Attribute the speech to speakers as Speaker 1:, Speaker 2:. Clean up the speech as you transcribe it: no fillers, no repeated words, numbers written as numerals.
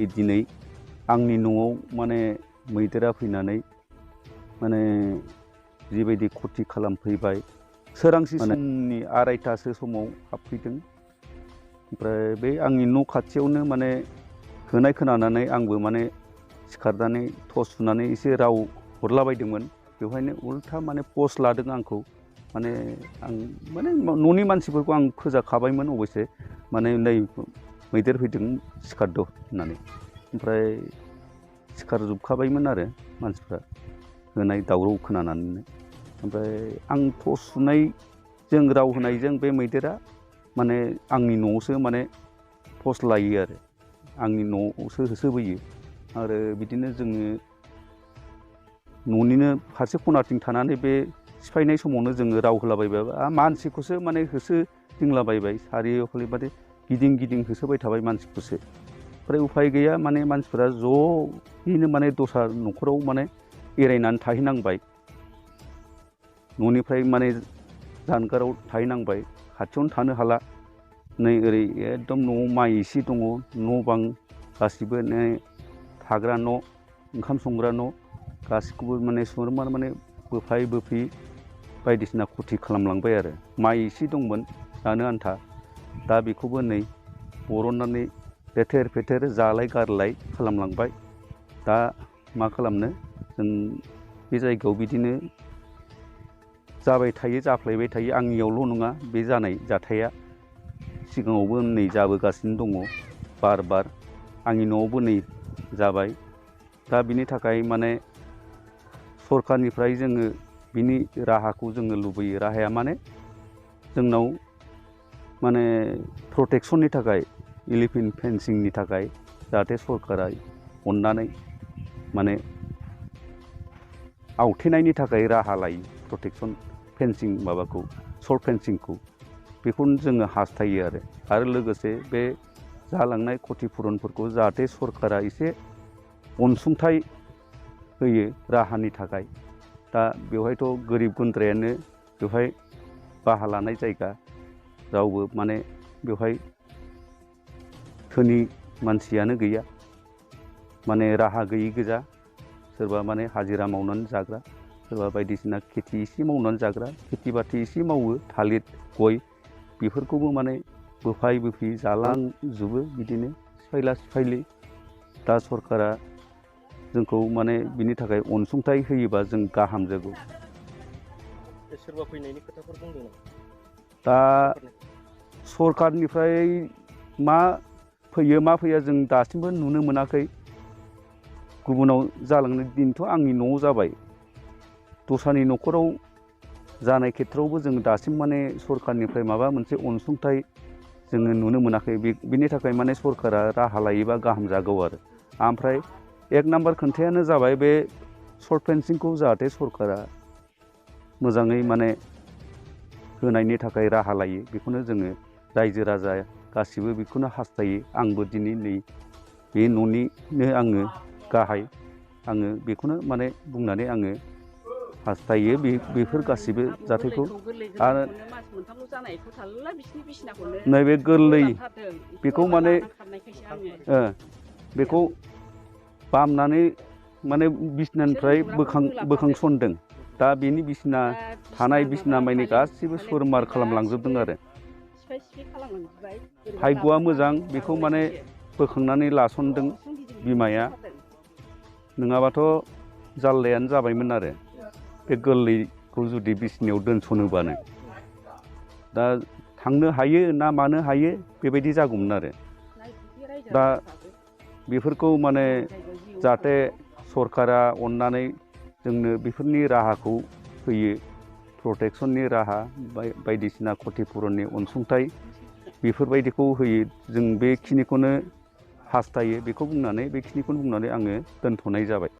Speaker 1: दिनै आंनि न'आव माने मैदेरा फैनानै माने जिबायदि खथि खालामफैबाय सोरांसि समनि 2:30 समाव हाबफैदों। ओमफ्राय बे आंनि न' खाथियावनो माने होनाय खोनानानै आंबो माने सिखारनानै टर्च सुनानै एसे राव हरलाबायदोंमोन। बेवहायनो उल्था माने पस्ट लादों आंखौ। माने आं माने न'नि मानसिफोरखौ आं फोजाखाबायमोन अबयसे माने नै मैदेर फैदों सिखारद' होननानै। ओमफ्राय सिखारजोबखाबायमोन आरो मानसिफ्रा होनाय दावराव खोनानानैनो। ओमफ्राय आं टर्च सुनायजों राव होनायजों बे मैदेरा माने आंनि न'आवसो माने पस्ट लायो आरो आंनि न'आवसो होसोबोयो। आरो बिदिनो जोङो न'निनो फारसे खनाथिं थानानै बे सिफायनाय समावनो जोङो राव होलाबायबाय मानसिखौसो माने होसोदिंलाबायबाय सारिय'फाले माने गिदिं गिदिं होसोबाय थाबाय मानसिखौसो। ओमफ्राय उफाय गैया माने मानसिफोरा ज'यैनो माने दस्रा न'खराव माने एरायनानै थाहैनांबाय। न'निफ्राय माने जानगाराव थाहैनांबाय, खाथियावनो थानो हाला। नै ओरै एकदम न'आव माइ एसे दङ, न' बां गासिबो थाग्रा न', ओंखाम संग्रा न' गासिखौबो माने सुबुंफोरा माने बोफाय बोफि बायदिसिना खथि खालामलांबाय आरो। माइ एसे दंमोन जानो आन्था, दा बेखौबो नै बरननानै फेथेर फेथेर जालाय गारलाय खालामलांबाय। दा मा खालामनो, जों बे जायगायाव बिदिनो जाबाय थायो, जाफ्लेबाय थायो। आंनियावल' नङा बे जानाय जाथाया, सिगाङावबो नै जाबोगासिनो दङ बार बार। आंनि न'आवबो नै जाबाय। दा बिनि थाखाय माने सरखारनिफ्राय जोङो बिनि राहाखौ जोङो लुबैयो। राहाया माने जोंनाव माने प्रटेकसननि थाखाय एलिफेन्ट फेन्सिंनि थाखाय जाहाथे सरकारा अननानै माने आवथेनायनि थाखाय राहा लायो। प्रटेकसन फेन्सिं माबाखौ, सर्ट फेन्सिंखौ, बेखौनो जोङो हास्थायो आरो लोगोसे बे जालांनाय खथिपुरनफोरखौ जाहाथे सरकारा एसे अनसुंथाइ होयो राहानि थाखाय। दा बेवहायथ' गोरिब गुन्द्रायानो बेवहाय बाहा लानाय जायगा, रावबो माने बेवहाय धोनि मानसियानो गैया, माने राहा गैयि गोजा। सोरबा माने हाजिरा मावनानै जाग्रा, सोरबा बायदिसिना खेथि एसे मावनानै जाग्रा, खेथि बाथि एसे मावो, थालिर गय बेफोरखौबो माने बोफाय बोफि जालांजोबो बिदिनो सिफायला सिफायलि। दा सरकारा जोंखौ माने बिनि थाखाय अनसुंथाइ होयोबा जों गाहाम जागौ।
Speaker 2: सोरबा फैनायनि खोथाफोर बुंदों नामा?
Speaker 1: दा सरकारनिफ्राय मा फैयो मा फैया जों दासिमबो नुनो मोनाखै। गुबुनाव जालांनाय दिनथ' आंनि न'आव जाबाय, दस्रानि न'खराव जानाय खेथ्रआवबो जों दासिम माने सरकारनिफ्राय माबा मोनसे अनसुंथाइ जोङो नुनो मोनाखै। बिनि थाखाय माने सरकारा राहा लायोबा गाहाम जागौ आरो। ओमफ्राय 1 नाम्बार खोथायानो जाबाय बे सर्ट फेन्सिंखौ जाहाथे सरकारा मोजाङै माने होनायनि थाखाय राहा लायो। बेखौनो जोङो रायजो राजा गासिबो बेखौनो हास्थायो। आंबो दिनै नै बे न'निनो आङो गाहाय, आङो बेखौनो माने बुंनानै आङो हास्थायो बेफोर गासिबो जाथायखौ। आरो नैबे गोरलै बेखौ माने बेखौ बामनानै माने बिसिनानिफ्राय बोखांसनदों। दा बेनि बिसिना थानाय बिसिना मानि गासिबो सुरमार खालामलांजोबदों आरो। भाग्यआ मोजां, बेखौ माने बोखांनानै लासनदों बिमाया, नङाबाथ' जाल्लायानो जाबायमोन आरो बे गोरलैखौ जुदि बिसिनायाव दोनसनोबानो। दा थांनो हायो ना मानो हायो बेबायदि जागौमोन आरो। दा बेफोरखौ माने जाहाथे सरकारा अननानै जोंनो बेफोरनि राहाखौ होयो, प्रटेकसननि राहा बायदिसिना खथिपुरननि अनसुंथाइ बेफोरबायदिखौ होयो। जों बेखिनिखौनो हास्थायो। बेखौ बुंनानै बेखिनिखौनो बुंनानै आङो दोनथ'नाय जाबाय।